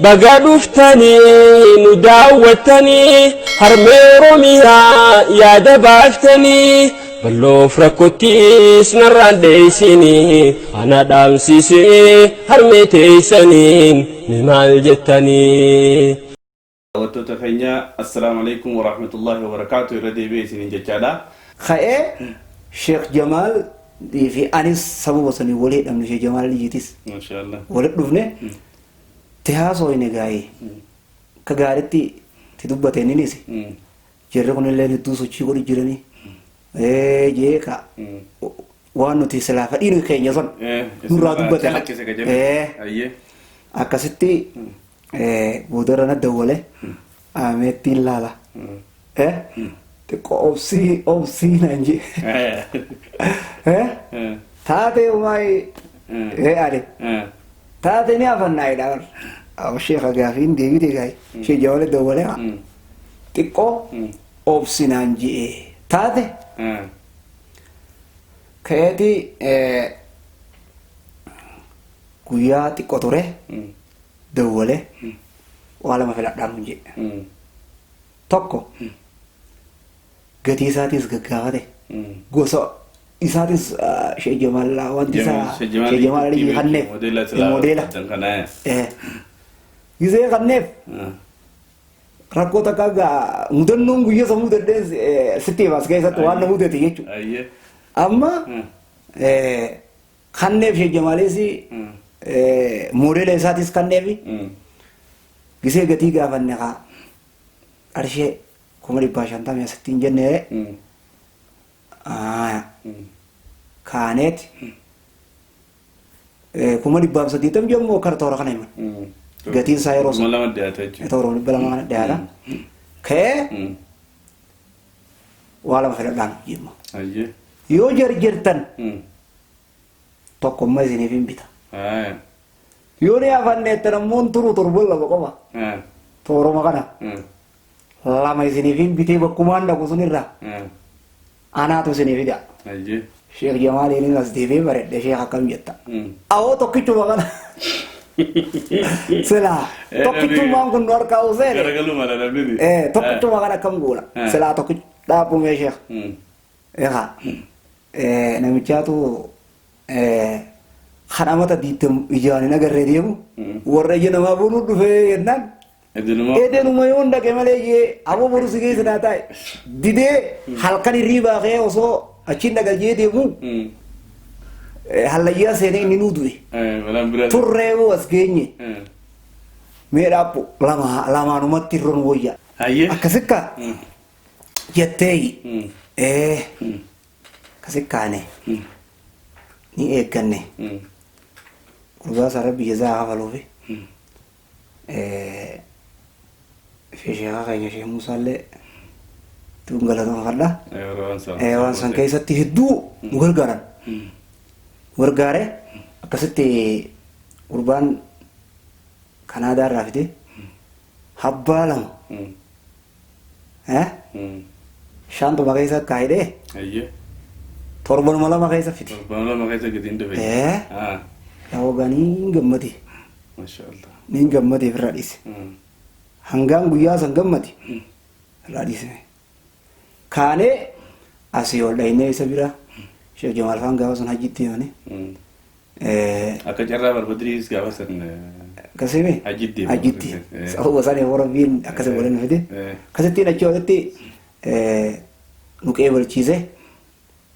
Baga dhuftanii nu daawwattanii harmee Oromiyaa yaada baaftanii balloof rakkottiis narraan dheeysinii ana dhaamsisee harmee teeysaniin ni maal jettanii. Daawwattoota keenya Assalaamu Aleykum Warahmatullaahi Wabarakaatuh irra deebi'ee isiniin jechaadha. Ka'ee Sheekh Jamaal fi anis sababa saniin wal hidhamne Sheekh Jamaal Aliyyiitis Maashaallah. walitti dhufne Itti haasooyne gaayii. Akka gaaritti itti dubbate inninis. Jarri kunillee hedduu sochii godhu jiranii. Jee ka waan nuti silaa fedhii nuyi keenya sun nurraa dubbate. Calaqqise ka jedhu. Ayyee. Akkasitti boodarra na dawwale ameettiin laala. Xiqqoo obsii obsii naan jee. Taatee umaayii. Ani. Taate ni afannaa jedha bar. Abu sheekha gaafiin deebite gaay. Sheekh Jamaal dawwalee haa. Xiqqoo obsinaan ji'e. Taate ka'eeti guyyaa xiqqoo ture dawwalee waa lama filadhaa nuun jedhe. Tokko gatii isaatiis gaggaafate. Gosa isaatis Sheekh Jamaal wanti isaa Sheekh Jamaal Aliyyi kanneef modeela gisee kanneef rakkoo takka gaa mudannoon guyya san mudadheen sitti himas keessatti waan na mudate jechuudha. Amma kanneef Sheekh Jamaalis modeela isaatis kanneef gisee gatii gaafanne kaa qarshee 50,000 asitti hin jenne. Aaya. Kaaneeti. 180,000 jemmoo kara toora kana himan. Gatiin isaa yeroo sun. 2,000 dhiyaata jechuudha. Toora 200 kana dhiyaata. Ka'ee waa lama filadhaan jemma. Ayyee. Yoo jarjartan tokkomma isiniif hin bita. Aaya. Yoo ni hafanneettan ammoo hin turu torban 2 qofa. Tooruma kana. Lama isiniifin bitee bakkumaan dhaqu sunirraa anaatu isinii fida. Ayyee. Sheekh Jamaaliinin as deemee baredhe Sheekh akkam jetta. Awoo tokkichuma kana. Silaa tokkichummaan kun nu harkaa useene. Garagaluu mala namni ni. Tokkichuma kana akkam goona. Silaa tokkicha dhaabbumee Sheekh. Egaa namichaatu kan amata diiddam ijaan hin agarree deemu warra ija namaa boonuu dhufee jennaan Edenuma. Edenuma yoon dhaqe malee jee aboo boru si keessa naa taa'e. Didee halkan hirriibaa ka'ee osoo achiin dhaqa jee deemu hallayyaa seenee inni nuu du'e. Balaan biraa. Turree moo as geenye. Mee dhaabbu lama lamaanumatti irra nu wayya. Hayyee. Akkasikka jettee akkasikkaane ni eegganne. Gurbaa isaa rabbi jazaa haa kafaluufi. Fi sheekha keenya Sheekh Muusaallee hedduun galatoomfadha. Waan san keessatti hedduu nu gargaaran. Nu gargaare akkasitti gurbaan Kanaadaa irraa fide habbaa 2 shaantuma keessa akka hidhee torbanuma 2 keessa fide. Torbanuma 2 keessa gadi hin dhufe. Yaa hoggaa niin gammade. Masha Allah. Niin gammade ofirraa dhiise. Hangaan guyyaa san gammade irraa dhiise. Kaanee asii ol dhaynee isa bira Sheekh Jamaal faan gaafa sun hajjitti deemanii. Akka carraa barbadiriis gaafa san Akkasii Hajjitti deemu. Hajjitti. Sababa isaan yeroo rabbiin akkasii waliin fide. Akkasittiin achi olitti nu qeebalchiise.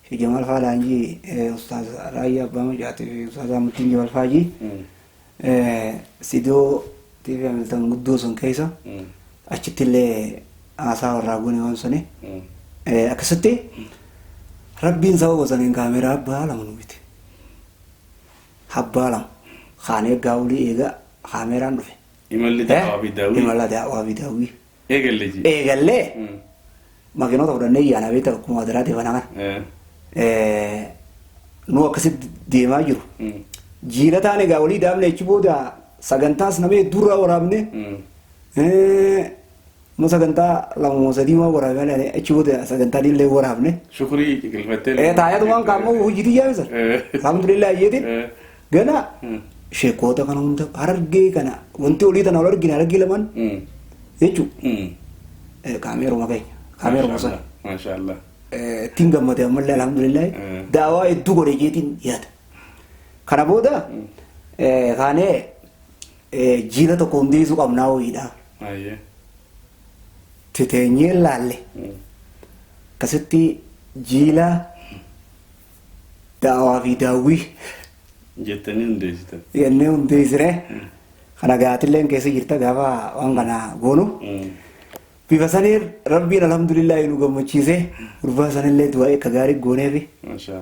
Sheekh Jamaal faa laanjii Ustaaz Raayyaa Abbaa Macaatii fi Ustaaz Ahmaddiin Jabal faajii Sidoo TV Hamilton guddoo sun keessa achitti illee haasaa warraa goone waan suni. Akkasitti rabbiin sababa saniin kaameraa abbaa 2 nu bite. Abbaa 2 kaanee gaawulii eega kaameraan dhufe. Imalli da'awaa fi daawwii. Imala da'awaa fi daawwii. Eegalle ji. Eegallee makiinota fudhannee yaana beekta akkuma wadaraati bana kana. Nu akkasitti deemaa jiru. Jiila taane egaa walii daabne achi booda sagantaas nama hedduurraa waraabne. Amma sagantaa 2 moo 3 maa waraabne malee achi booda sagantaa illee waraabne. Shukrii ciqilfattee. Taayatumaan kaammoo hojii tiyyaa misa. Alhamdulillah yeetiin gana Sheekota kana hunda Harargee kana wanti olii tana ol argine Harargee lamaan jechuudha. Kaameeruma keenya. Kaameeruma sana. Maasha Allah. Ittiin gammade ammallee alhamdulillah daawaa hedduu godhe jeetiin yaada. Kana booda kaanee jiila tokko hundeessuu qabnaa wayiidha. Titeenyee laalle. Akkasitti jiila daawaa fi daawwii jettanii hundeessitan. Jennee hundeessine. Kana gaatilleen keessa jirta gaafa waan kana goonu. Bifa saniin Rabbiin alhamdulillah nu gammachiise gurbaa sanillee du'aa akka gaarii gooneefi.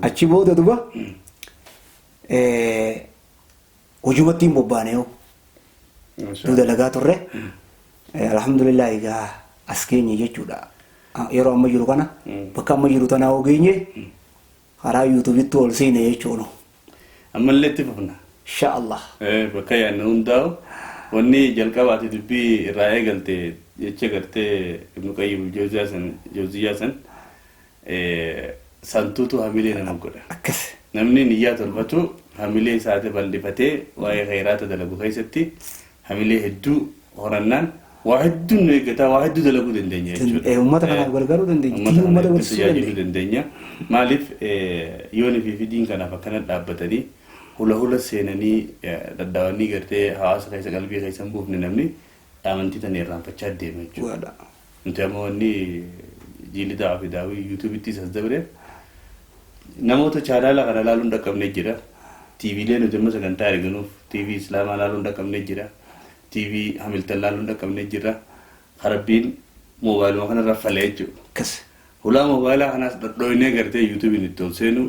Achi booda duba hojumatti hin bobbaane yoo. Nu dalagaa turre. Alhamdulillah egaa as geenye jechuudha. Yeroo amma jiru kana bakka amma jiru tanaa hoo geenye karaa yuutuubitti ol seene jechuudha. Ammallee itti fufna. Insha Allah. Bakka yaadne hundaa'u wanni jalqabaati dubbii irraa eegalte jecha gartee Ibnu Qayyim Jawziyyaa san santuutu hamilee nama godha. Akkas. Namni niyyaa tolfatu hamilee isaati bal'ifatee waa'ee khayraata dalagu keessatti hamilee hedduu horannaan waa hedduun nu eeggataa waa hedduu dalaguu dandeenya jechuudha. Uummata kanaaf gargaaruu dandeenya. Uummata Uummata kana barsiisuu tajaajiluu dandeenya. Maaliif yoonii fi fidiin kanaaf akkana dhaabbatanii hula hula seenanii daddaawanii gartee hawaasa keessa qalbii keessa hin buufne namni amantii tana irraanfachaa deema jechuudha. Nuti ammoo wanni jiilli daawaa fi daawwii yuutuubittis as dabre namoota chaanaala kana ilaaluun dhaqqabnee jira. TVlee nuti amma sagantaa erganuuf TV Islaamaa ilaaluun dhaqqabnee jira. TV Hamilton ilaaluun dhaqqabnee jira. Rabbiin moobaayiluma kanarra falee jechuudha. Hulaa moobaayilaa kanaas dhodhooynee gartee yuutuubiin itti ol seenu,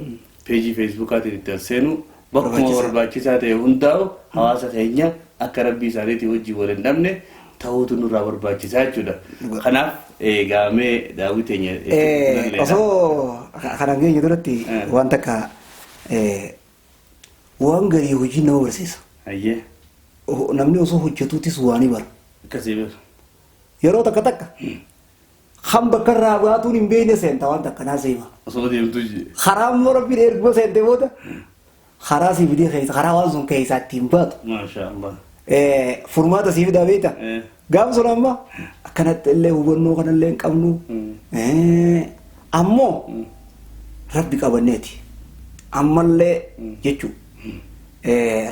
peejii feesbuukaatiin itti ol seenu, bakkuma barbaachisaa ta'e hundaa'u hawaasa keenya akka rabbii isaaniitii wajjin wal hin dhabne ta'uutu nurraa barbaachisaa jechuudha. Kanaaf gaamee daawwii teenya. Osoo kanan geenye duratti waan takka waan garii hojii nama barsiisa. Namni osoo hojjetuutis waa ni bara. Akkasii bara. Yeroo takka takka kan bakka irraa baatuun hin beekne seenta waan takka naa seema. Osoo deemtuu jee. Karaa immoo rabbiin erguma seente booda karaa si fidee keessa karaa waan sun keessaa ittiin baatu. Maasha Allah. Furmaata si fidaa beekta. Gaafa sun amma akkanatti illee hubannoo kanallee hin qabnu. Ammoo rabbi qabanneeti. Ammallee jechuudha.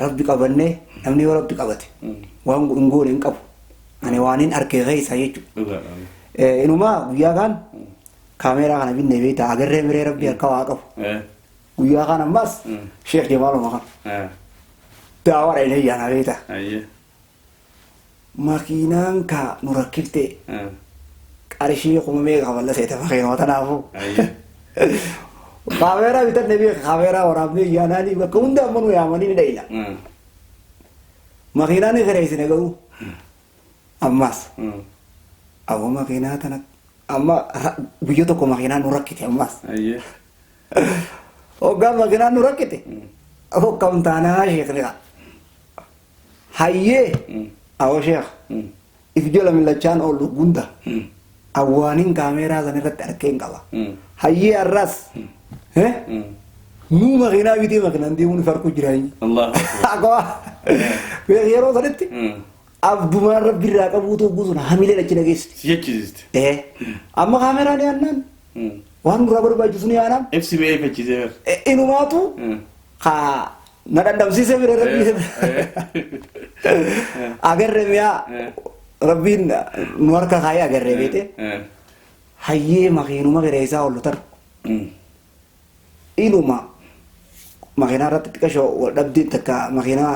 Rabbi qabannee namni yoo rabbi qabate waan hin goone hin qabu. Ani waan hin arge keessa jechuudha. Inumaa guyyaa kaan kaameeraa kana binnee beektaa agarree miree rabbi harka waa qabu. Guyyaa kaan ammas Sheekh Jamaaluma kana. Daawaa dhaqnee yaanaa beektaa. Makiinaan ka nu rakkiftee qarshii kuma meeqa kafalla seeta makiinuma tanaafuu. Kaameeraa bitanne beeka kaameeraa waraabnee yaanaanii bakka hunda amma nu yaamanii ni dhayna. Makiinaa ni kireessine garuu ammas. Ammoo makiinaa tana amma guyya tokko makiinaa nu rakkite ammas. Hoggaa makiinaa nu rakkite hokkam taanaa sheekni kaa. Hayyee awwa sheekh if jala millachaan oolu gunda awwaanin kaameeraa san irratti arkeen qaba. Hayyee har'as nuu makiinaa bitee makiinaan deemuun if harku jira. Akwa yeroo sanitti abdumaan rabbi irraa qabuutu guutuun hamileen achi dhageessiti. Si jechisiiste. Amma kaameeraa ni aannan waan nurraa barbaachisu ni aannan. Ibsi ba'ee fachiisee bara. Inumaatu ka na dhandhamsiisee bira rabbi agarre mi'a rabbiin nu harka kaayee agarre beete hayyee makiinuma kireessaa oolu tar inuma makiinaa irratti xiqqashoo wal dhabdeen takka makiinaa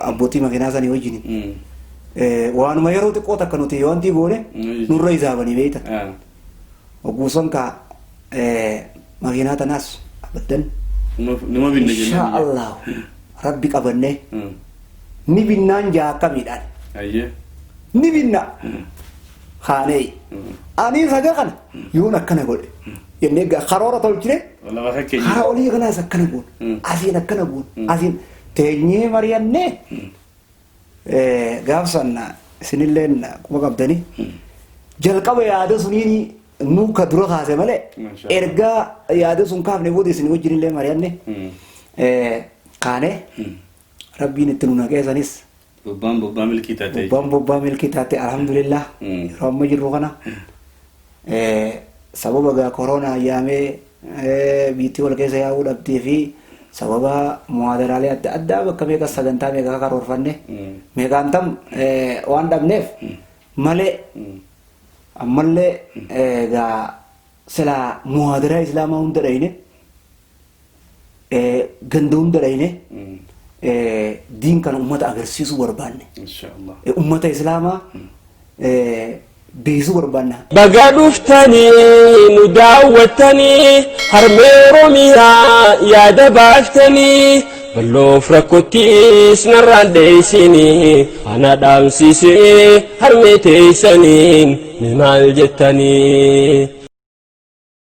abbootii makiinaa sanii wajjin waanuma yeroo xiqqoo takka nuti wanti goone nurra hisaabanii beekta. Ogguusan ka makiinaa tanaas abaddan Numa binna jennee. Insha Allah rabbi qabannee ni binnaan jaa akkamiidhaan. Ni binna. Kaanee. Ani saga kana yoon akkana godhe jennee karoora tolchine karaa olii kanaas akkana goon asiin akkana goon asiin teenyee mari'annee gaafsan isinilleen quba qabdanii jalqaba yaada suniin nu ka dura kaase malee ergaa yaada sun kaafne booda isin wajjin illee mari'anne kaane Rabbiin itti nu naqee sanis. Bobbaan bobbaa milkii taate. Bobbaan bobbaa milkii taate, alhamdulillah. Yeroo amma jirru kana sababa gaa koronaa yaamee biittii wal keessa yaa'uu dhabdee fi sababa muhaadaraalee adda addaa bakka meeqa sagantaa meeqa karoorfanne meeqaan tam waan dhabneef malee, ammallee gaa silaa muhaadaraa islaamaa hunda dhayne, ganda hunda dhayne, diin kana ummata agarsiisuu barbaanne. Inshaallah. Ummata islaamaa beeksisuu barbaanna. Baga dhuftanii nu daawwattanii, harmee Oromiyaa yaada baaftanii, balloof rakkottiis narraan dheeysinii, ana dhaamsisee harmee teeysaniin ni maal jettanii.